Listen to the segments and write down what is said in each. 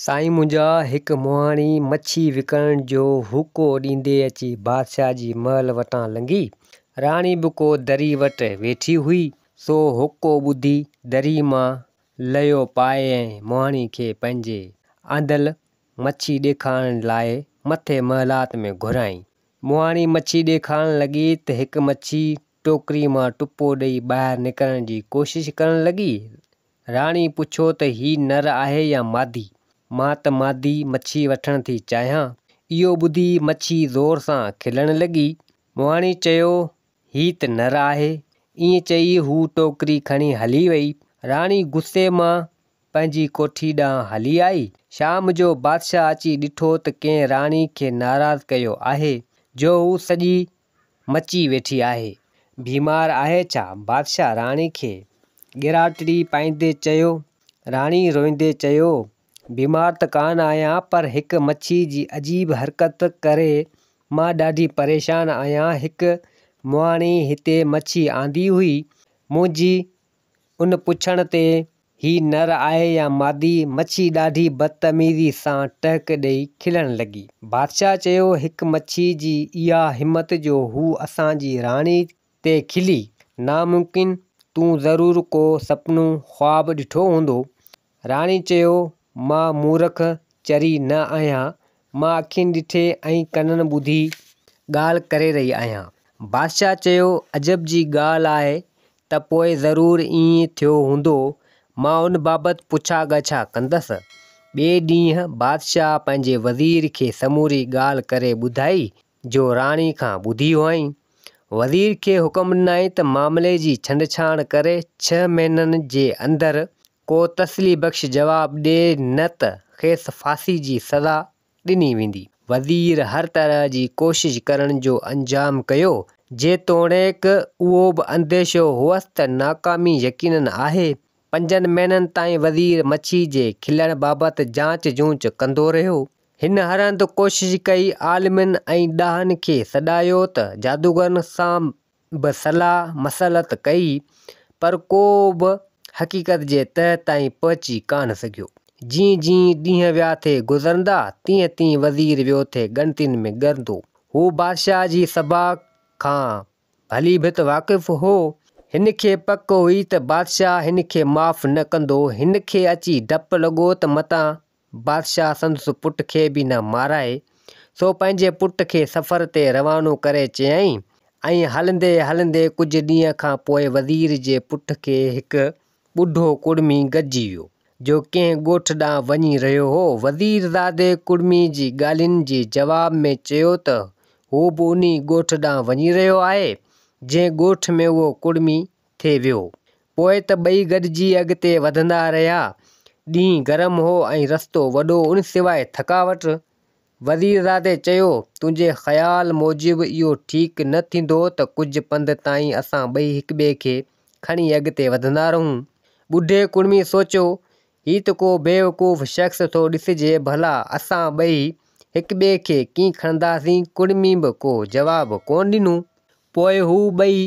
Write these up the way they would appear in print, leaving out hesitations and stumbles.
سائين منهنجا هڪ مهاڻي مڇي وڪڻڻ جو هوڪو ڏيندي اچي بادشاهه جي محل وٽان لنگهي. راڻي به ڪو دري وٽ ويٺي هئي، سو هوڪو ٻڌي دري مان ليئو پائي ۽ مهاڻي کي پنهنجي آندل مڇي ڏيکارڻ لاء مٿي محلات ۾ گهرايائين. مهاڻي مڇي ڏيکارڻ لڳي ته هڪ مڇي ٽوڪري مان ٽپو ڏئي ٻاهر نڪرڻ جي ڪوشش ڪرڻ لڳي. راڻي پڇيو ته هي نر آهي يا مادي؟ مان ته مادي مڇي وٺڻ ٿي چاهيان. اهو ٻڌي مڇي زور سان کلڻ لڳي. مهاڻي چيو هي ته نر آهي. ائين چئي هو ٽوڪري کڻي هلي وئي. راڻي غصي مان پنهنجي ڪوٺي ڏانهن هلي آئي. شام جو بادشاهه اچي ڏٺو ته ڪنهن راڻي کي ناراض ڪيو آهي، جو هو سڄي مچي ويٺي آهي. بيمار آهي ڇا؟ بادشاهه راڻي کي ڳراٽڙي پائيندي چيو. راڻي روئيندي چيو، بيمار ته ڪانه آهيان، پر هڪ مڇي جي عجيب حرڪت ڪري مان ڏاڍي پريشان آهيان. هڪ مهاڻي هتي مڇي آندي هئي. منهنجي ان پڇڻ تي هي نر آهي يا مادي؟ مڇي ڏاڍي بدتميزي سان ٽهڪ ڏئي کلڻ لڳي. بادشاهه چيو، هڪ مڇي جي اها همت جو هو اسان جي راڻي تي کلي؟ ناممڪن، تون ضرور ڪو سپنو، خواب، ڏٺو هوندو. راڻي چيو، مان مورک، چري نه آهيان، مان اکين ڏٺي ۽ ڪنن ٻڌي ڳالهه ڪري رهي آهيان. بادشاهه چيو، عجب جي ڳالهه آهي ته پوء ضرور ائين ٿيو هوندو، مان ان بابت پڇا ڳاڇا ڪندس. ٻئي ڏينهن بادشاهه پنهنجي وزير کي سموري ڳالهه ڪري ٻڌائي، جو راڻي کان ٻڌي هئائين. وزير کي حڪم ڏنائين ته معاملي جي ڇنڊڇاڻ ڪري ڇهه مهينن جي اندر ڪو تسلي بخش جواب ڏي نه ته کيس ڦاسي جي سزا ڏني ويندي. وزير هر طرح جي ڪوشش ڪرڻ جو انجام ڪيو، جيتوڻيڪ اهو به انديشو هئس ته ناڪامي يقينن آهي. پنجن مهينن تائين وزير مڇي جي کلڻ بابت جاچ جونچ ڪندو رهيو. هن هر هنڌ ڪوشش ڪئي، عالمن ۽ ڏاهن کي سڏايو ته جادوگرن سان به صلاح مصلحت ڪئي، پر ڪو به حقيقت جي تهه تائين پهچي ڪانه سگهيو. جيئن جيئن ڏينهن ويا ٿي گذرندا، تيئن تيئن وزير ويو ٿي ڳڻتين ۾ ڳرندو. هو بادشاهه جي سڀاء کان ڀلي ڀت واقف هو. هن کي پڪ هئي ته بادشاهه هن کي معاف نه ڪندو. هن کي اچي ڊپ لڳو ته متان بادشاهه سندس پٽ کي به نه مارائي، سو پنهنجي پٽ کي سفر تي روانو ڪري چيائين ۽ هلندي هلندي ڪجهه ڏينهن کان پوء وزير جي پٽ کي هڪ ٻڍو ڪڙمي گڏجي ويو، جو ڪنهن ڳوٺ ڏانهن وڃي رهيو هو. وزيرزادي ڪڙمي جي ڳالهين جي جواب ۾ چيو ته هو به انهي ڳوٺ ڏانهن وڃي رهيو آهي، جنهن ڳوٺ ۾ اهو ڪڙمي ٿي ويو. پوء ته ٻئي گڏجي اڳتي وڌندا رهيا. ڏينهن گرم هو ۽ رستو وڏو ان سواء ٿڪاوٽ. وزيرزادي چيو، تنهنجي خيال موجب اهو ٺيڪ نه ٿيندو ته ڪجهه پنڌ تائين اسان ٻئي هڪٻئي کي کڻي اڳتي وڌندا رهون. ٻڍي ڪڙمي سوچيو، هي ته ڪو بيوقوف شخص ٿو ڏسجي ڀلا اسان ٻئي هڪٻئي کي ڪيئن کڻنداسين؟ ڪڙمي به ڪو جواب ڪونه ڏنو. پوء هو ٻئي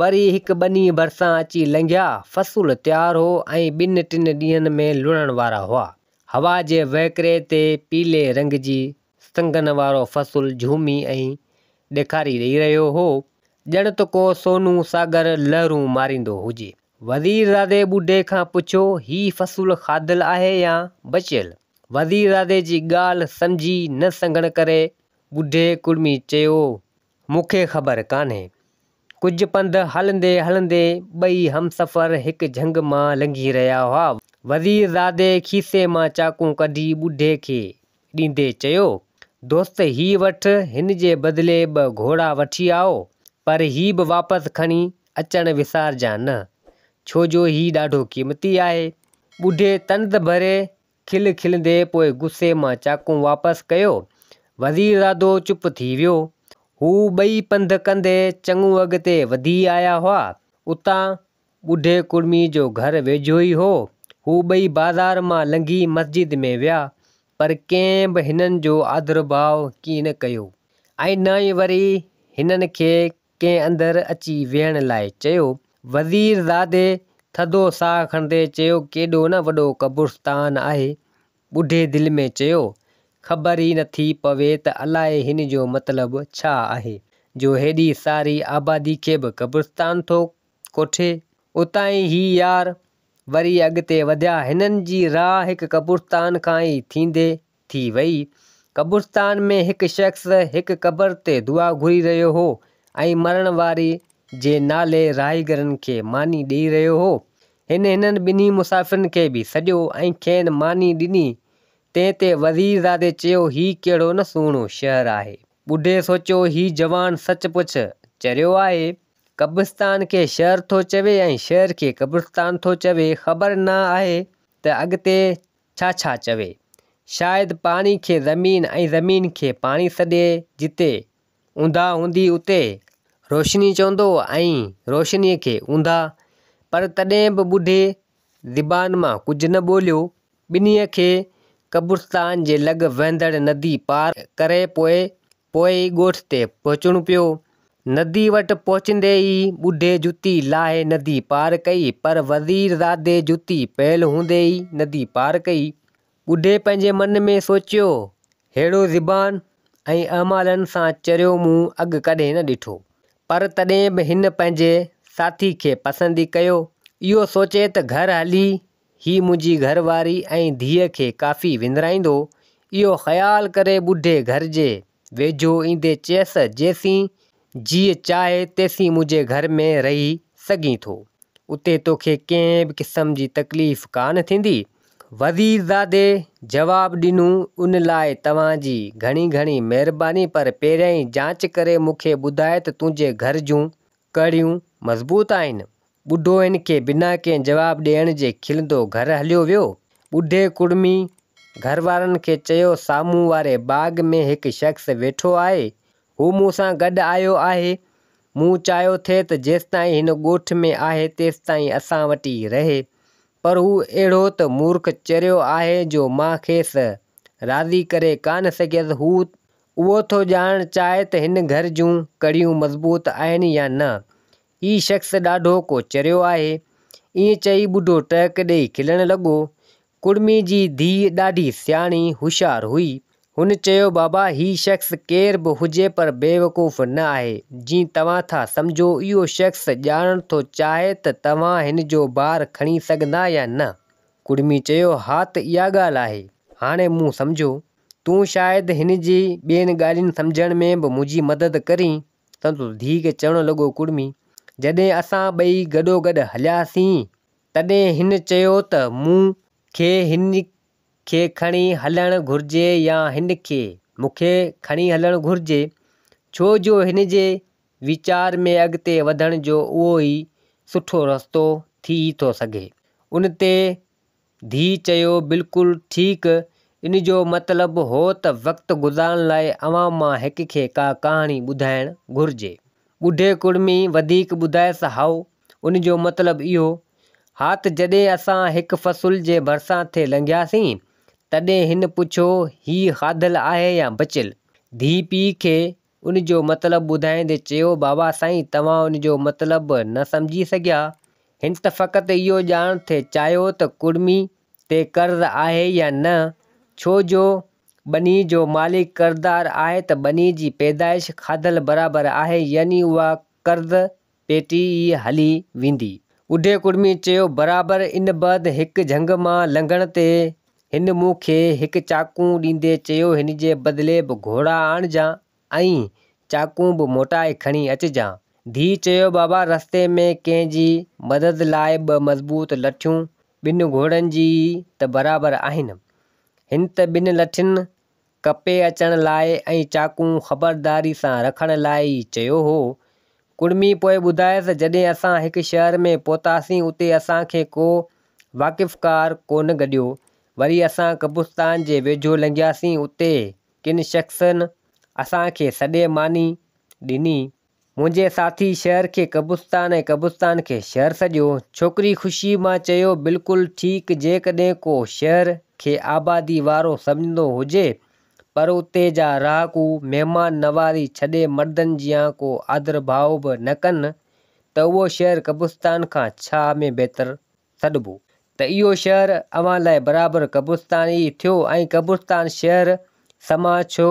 وري هڪ ٻنيء ڀرسان اچي لنگهيا. فصل تيار هو ۽ ٻن ٽن ڏينهن ۾ لڻڻ وارا هئا. هوا جي وهڪري تي پيلي رنگ جي سنگن وارو فصل جهومي ۽ ڏيکاري ڏئي رهيو هو، ڄڻ ته ڪو سونو ساگر لهرون ماريندو هجي. وزيرزادي ٻڍي کان پڇيو، هي فصل کاڌل آهي يا بچيل؟ وزيرزادي جي ڳالهه سمجهي نه سگهڻ ڪري ٻڍي ڪڙمي چيو، مون کي خبر ڪانهي. ڪجهه پنڌ هلندي هلندي ٻئي همسفر هڪ جهنگ مان لنگهي رهيا هئا. وزيرزادي کيسي مان چاقون ڪڍي ٻڍي کي ڏيندي چيو، دوست هي وٺ، هن جي بدلي ٻه گهوڙا وٺي آء، پر هي به واپس کڻي اچڻ وسارجان نه، ڇو جو هي ڏاڍو قيمتي آهي. ٻڍي طنز ڀري کل کلندي پوء غصي مان چاقون واپس ڪيو. وزيرزادو چپ ٿي ويو. هو ٻئي پنڌ ڪندي چڱو اڳتي وڌي آيا هئا. اتان ٻڍي ڪڙمي جو گهر ويجهو ئي هو. هو ٻئي بازار مان لنگهي مسجد ۾ ويا، پر ڪنهن به هنن جو آڌرڀاء ڪين ڪيو ۽ نه ئي وري هنن کي ڪنهن اندر اچي ويهڻ لاء چيو. وزيرزادي ٿڌو ساهه کڻندي چيو، ڪيڏو نه وڏو قبرستان آهي. ٻڍي دل ۾ چيو، خبر ئي نٿي پوي ته الائي هن جو مطلب ڇا آهي، جو هيڏي ساري آبادي کي به قبرستان ٿو ڪوٺي. اتان ئي هي يار وري اڳتي وڌيا. هنن جي راهه هڪ قبرستان کان ئي ٿيندي ٿي وئي. قبرستان ۾ هڪ شخص هڪ قبر تي دعا گهري رهيو هو ۽ مرڻ واري جي نالي راهيگرن کي ماني ڏيئي رهيو هو. هن هنن ٻنهي مسافرن کي به سڏيو ۽ کين ماني ڏني. تنهن تي وزيرزادي چيو هي ڪهڙو نه سهڻو شهر آهي. ٻڍي سوچيو هي جوان سچ پچ چريو آهي. قبرستان کي شهر ٿو چوي ۽ شهر کي قبرستان ٿو چوي. خبر نه آهي ته اڳتي ڇا ڇا چوي. شايد پاڻي کي زمين ۽ زمين کي پاڻي سڏي، جتي اونداهه هوندي اتي روشني چوندو ۽ روشنيء کي اونداهه. پر تڏهن به ٻڍي زبان مان ڪجهه نه ٻوليو. ٻنهي کي قبرستان جي لڳ وهندڙ ندي پار ڪري پوء پوء ئي ڳوٺ تي پهچڻو پيو. ندي وٽ پهچندي ئي ٻڍي جتي لاهي ندي پار ڪئي، پر وزير زادي جتي پيل هوندي ئي ندي پار ڪئي. ٻڍي پنهنجي من ۾ سوچيو، ههڙو زبان ۽ اعمالن سان چريو مون اڳ ڪڏهن نه ڏٺو. پر تڏهن به هن پنهنجي ساٿي کي پسند ئي ڪيو. اهو سوچي ته گهر هلي هي منهنجي گهر واري ۽ ڌيء کي ڪافي وندرائيندو، اهو خيال ڪري ٻڍي گهر جي ويجهو ايندي چيس، جيسين جيء چاهي تيسين منهنجي گهر ۾ رهي سگهين ٿو. اتي توکي ڪنهن به قسم جي تڪليف ڪانه ٿيندي. وزيرزادي جواب ڏنو، ان لاء توهان جي گهڻي گهڻي مهرباني پر پهريائين جاچ ڪري مون کي ٻڌاء ته تنهنجي گهر جون ڪڙيون مضبوط آهن. ٻڍو هن کي بنا ڪنهن جواب ڏيڻ جي کلندو گهر هليو ويو. ٻڍي ڪڙمي گهر وارن کي چيو سامهون واري باغ ۾ هڪ شخص ويٺو آهي. هو مون سان گڏ آيو آهي. مون چاهيو ٿي ته جيستائين هن ڳوٺ ۾ آهي تيستائين اسان وٽ ئي رهي. پر هو اهڙو ته مورک چريو آهي جو مان کيس راضي ڪري ڪانه سگهيس. هو اهو ٿو ڄاڻڻ چاهي ته هن گهر جون ڪڙيون مضبوط آهن يا نه. هي شخص ڏاڍو ڪو چريو آهي. ائين چئي ٻڍو ٽهڪ ڏيئي کلڻ لڳو. ڪڙمي جي ڌيء ڏاڍي سياڻي هوشيار هئي. هن چيو بابا هي شخص ڪير به هجي پر بيوقوف نه آهي، جيئن توهان ٿا سمجهو. اهو شخص ڄاڻڻ ٿو چاهي ته توهان هن جو بار کڻي سگهندا يا نه. ڪڙمي چيو ها ته اها ڳالهه آهي. هاڻي مون سمجهيو. تون شايد هن جي ٻين ڳالهين سمجهڻ ۾ به منهنجي مدد ڪرين. سندس ڌيء کي چوڻ لڳو ڪڙمي، جڏهن اسان ٻئي گڏوگڏ هلياسين، تڏهن هن چيو ته مون کي هن کي کڻي هلڻ گهرجي يا هن کي مون کي کڻي هلڻ گهرجي، ڇو جو هن جي ويچار ۾ اڳتي وڌڻ جو اهو ئي سٺو رستو ٿي ٿو سگهي. ان تي ڌيء چيو، بلڪل ٺيڪ، ان جو مطلب هو ته وقت گذارڻ لاء اوهان مان هڪ کي ڪا ڪهاڻي ٻڌائڻ گهرجي. ٻڍي ڪڙمي وڌيڪ ٻڌايس، هائو، ان جو مطلب اهو ها ته جڏهن اسان هڪ فصل جي ڀرسان ٿي لنگهياسين، تڏهن هن پڇيو، هيء کاڌل آهي يا بچيل؟ ڌيء پيء کي ان جو مطلب ٻڌائيندي چيو، بابا سائين توهان ان جو مطلب نه سمجهي سگهيا. هن ته فقط اهو ڄاڻڻ ٿي چاهيو ته ڪڙمي تي قرض آهي يا نه، ڇو جو ٻني جو مالڪ قرضدار آهي ته ٻني جي پيدائش کاڌل برابر آهي يعني اها قرض پيٽي ئي هلي ويندي. ٻڍي ڪڙمي چيو، برابر ان بعد هڪ جهنگ مان لنگهڻ تي هن مون کي هڪ چاقون ڏيندي چيو هن جي بدلي به گهوڙا آڻجان ۽ چاقون به موٽائي کڻي اچجان. ڌيء چيو، بابا رستي ۾ ڪنهن جي مدد لاء ٻه مضبوط لٺيون ٻن گهوڙن جي ئي ته برابر آهن. هن ته ٻن لٺين ڪپي اچڻ لاء ۽ چاقون خبرداري سان رکڻ لاء ئي چيو هو. ڪڙمي پوء ٻڌايس، جڏهن اسان هڪ شهر ۾ پهتاسين، اتي اسان کي ڪو واقفڪار ڪونه گڏيو. وري اسان قبرستان جي ويجهو لنگهياسين، اتي ڪن شخصن اسان کي سڏي ماني ڏني. منهنجي ساٿي شهر کي قبرستان ۽ قبرستان کي شهر سڏيو. ڇوڪري خوشيء مان چيو، بلڪل ٺيڪ جيڪڏهن ڪو شهر کي آبادي وارو سمجهندو هجي، پر اتي جا رهاڪو مهمان نوازي ڇڏي مردن جيان ڪو آڌرڀاء به نه ڪن، ته اهو شهر قبرستان کان ڇا ۾ بهتر سڏبو. ته اهو شهر اوهان لاء برابر قبرستان ئي ٿيو ۽ قبرستان شهر سمان ڇو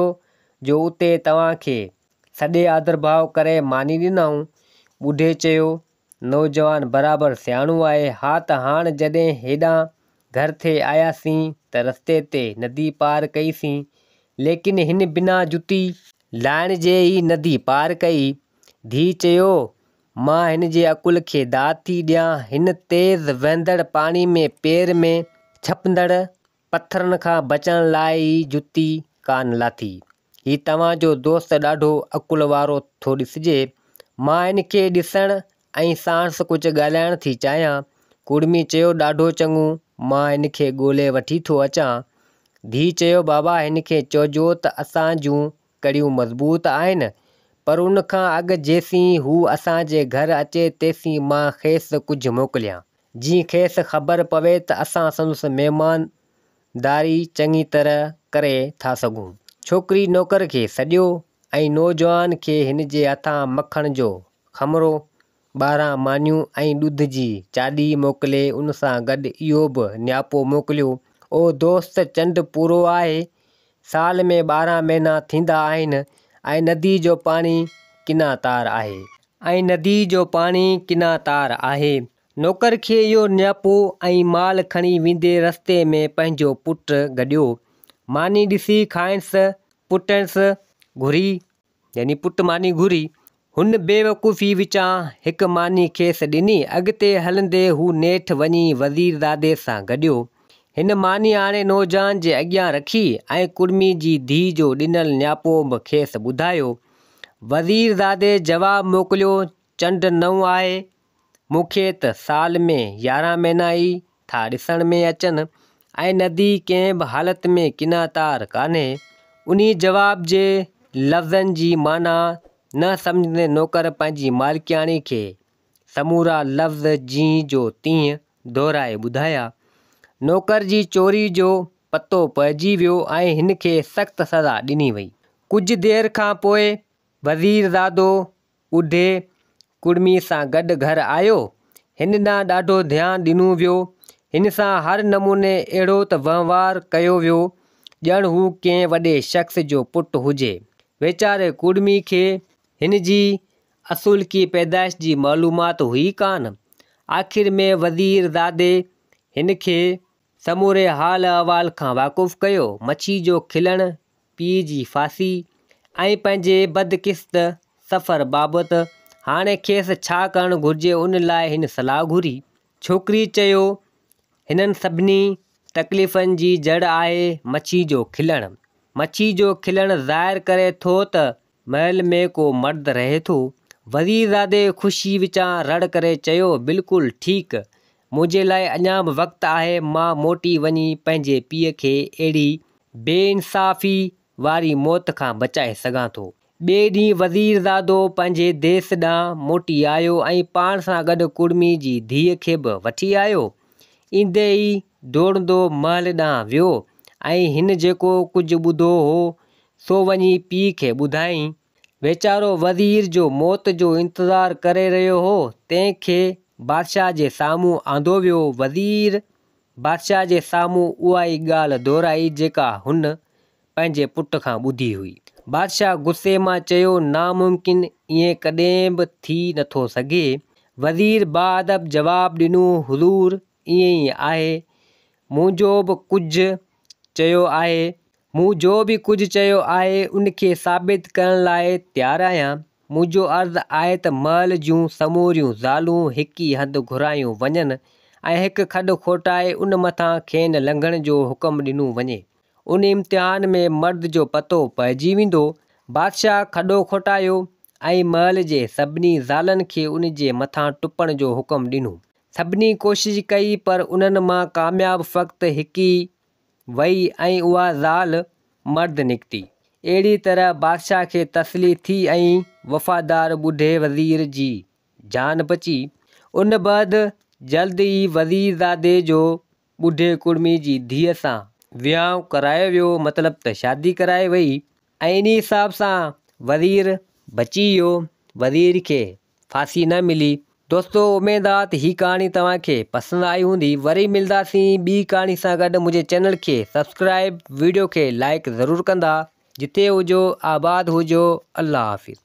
جو اتي توهان کي سڏي آڌرڀاء ڪري ماني ڏنائون. ٻڍي چيو، نوجوان برابر سياڻو آهي. ها ته هاڻ جڏهن هيڏانهن گهر ٿي آياسين ته رستي تي ندي پار ڪئيسين، ليڪن هن بنا جتي لاهڻ جي ئي ندي پار ڪئي. ڌيء چيو، مان هن جي عقل کي داد ٿي ڏيان. هن تيز وهندڙ پاڻي ۾ پير ۾ ڇپندڙ پٿرن کان بچڻ لاء ئي جتي ڪانه لاٿي. هي توهان جو دوست ڏاڍو عقل وارو ٿو ڏسجي. مان هن کي ڏسڻ ۽ ساڻس ڪجهه ڳالهائڻ ٿي چاهيان. ڪڙمي چيو، ڏاڍو چڱو، مان هن کي ڳولي وٺي ٿو اچان. ڌيء چيو، بابا هن کي چئجو ته اسان جون ڪڙيون مضبوط آهن، پر ان کان اڳ جيسين هو اسان جي گهر اچي تيسين مان کيس ڪجهه موڪليان. جيئن کيس خبر پوي ته اسان سندس مهمانداري چڱي طرح ڪري ٿا سگهون. ڇوڪري نوڪر کي سڏيو ۽ نوجوان کي هن جي هٿان مکڻ جو خمرو، 12 مانيون ۽ ڏڌ جي چاڏي موڪلي ان سان گڏ اهو به نياپو موڪليو، او دوست چنڊ پورو آهي، سال ۾ 12 مهينا ٿيندا آهن ۽ ندي جو پاڻي ڪنا تار آهي. ۽ ندي جو پاڻي ڪنا تار آهي. نوڪر کي اهو نياپو ۽ مال کڻي ويندي رستي ۾ پنهنجو پٽ گڏيو. ماني ڏسي کانئس پٽهنس گهري، يعني پٽ ماني گهري. هن بيوقوفي وچان هڪ ماني کيس ڏني. اڳتي هلندي هو نيٺ وڃي وزيرزادي سان گڏيو. هن ماني آڻي نوجوان جي اڳيان رکي ۽ ڪڙمي جي ڌيء جو ڏنل نياپو به کيس ٻڌايو. وزيرزادي جواب موڪليو، چنڊ نئون آهي، مون کي ته سال ۾ 11 مهينا ئي ٿا ڏسڻ ۾ اچن ۽ ندي ڪنهن به حالت ۾ ڪنا تار ڪانهي. انهي جواب جي لفظن جي معنيٰ نه سمجهندي نوڪر پنهنجي مالڪياڻي کي سمورا لفظ جيئن جو تيئن دهرائي ٻڌايا. نوڪر جي چوري جو پتو پئجي ويو ۽ هن کي سخت سزا ڏني وئي. ڪجهه دير کان پوء وزيرزادو ٻڍي ڪڙمي سان گڏ گهر آيو. هن ڏانهن ڏاڍو ڌيان ڏنو ويو. هن سان هر نموني اهڙو ته وهنوار ڪيو ويو، ڄڻ هو ڪنهن وڏي شخص جو پٽ هجي. ويچاري ڪڙمي کي هن جي اصولڪي پيدائش جي معلومات هئي ڪانه. آخر ۾ وزيرزادي هن کي سموري حال احوال کان واقف ڪيو. مڇي جو کلڻ پيء جي ڦاسي ۽ پنهنجي بدقست سفر بابت هاڻي کيس ڇا ڪرڻ گهرجي ان لاء هن صلاح گهري. ڇوڪري چيو، هنن سڀني تڪليفن جي جڙ آهي مڇي جو کلڻ. مڇي جو کلڻ ظاهر ڪري ٿو ته محل ۾ ڪو مرد رهي ٿو. وزيرزادي خوشي وچان رڙ ڪري چيو، بلڪل ٺيڪ، منهنجي لاء اڃا به وقت آهي، مان موٽي وڃي پنهنجي پيء کي اهڙي بي انصافي واري موت کان بچائي سگهان ٿو. ٻئي ڏينهن وزيرزادو پنهنجي ديس ڏانهن موٽي آيو ۽ پاڻ سان گڏ ڪڙمي جي ڌيء کي به وٺي آيو. ايندي ئي ڊوڙندو محل ڏانهن ويو ۽ هن جيڪو ڪجهه ٻڌو هو، سو وڃي پيء کي ٻڌايائين. ويچارو وزير جو موت جو انتظار ڪري رهيو هو، تنهن کي بادشاهه جي سامهون آندو ويو. وزير بادشاهه جي سامهون اها ئي ڳالهه دهرائي جيڪا هن پنهنجي پٽ کان ٻڌي هئي. بادشاهه غصي مان چيو، ناممڪن، ائين ڪڏهن به ٿي نٿو سگهي. وزير باادب جواب ڏنو، حضور، ائين ئي آهي. مون جو به ڪجهه چيو آهي، مون جو به ڪجهه چيو آهي، ان کي ثابت ڪرڻ لاء تيار آهيان. منهنجو عرض آهي ته محل جون سموريون زالون هڪ ئي هنڌ گهرايون وڃن ۽ هڪ کڏ کوٽائي ان مٿان کين لنگهڻ جو حڪم ڏنو وڃي. ان امتحان ۾ مرد جو پتو پئجي ويندو. بادشاهه کڏو کوٽايو ۽ محل جي سڀني زالن کي ان جي مٿان ٽپڻ جو حڪم ڏنو. سڀني ڪوشش ڪئي پر انهن مان ڪامياب فقط هڪ ئي وئي ۽ اها زال مرد نڪتي. اهڙيء طرح بادشاهه کي تسلي ٿي ۽ وفادار ٻڍي وزير جي جان بچي. ان بعد جلد ئي وزيرزادي جو ٻڍي ڪڙمي جي ڌيء سان وهانء ڪرايو ويو، مطلب ته شادي ڪرائي وئي ۽ انهيء حساب سان وزير بچي ويو، وزير کي ڦاسي نه ملي. دوستو اميد آ ته هي ڪهاڻي توهان کي پسند آئي هوندي وري ملداسين ٻي ڪهاڻي سان گڏ منهنجي چينل کي سبسڪرائب ويڊيو کي لائيڪ ضرور ڪندا جتي هجو آباد هجو الله حافظ.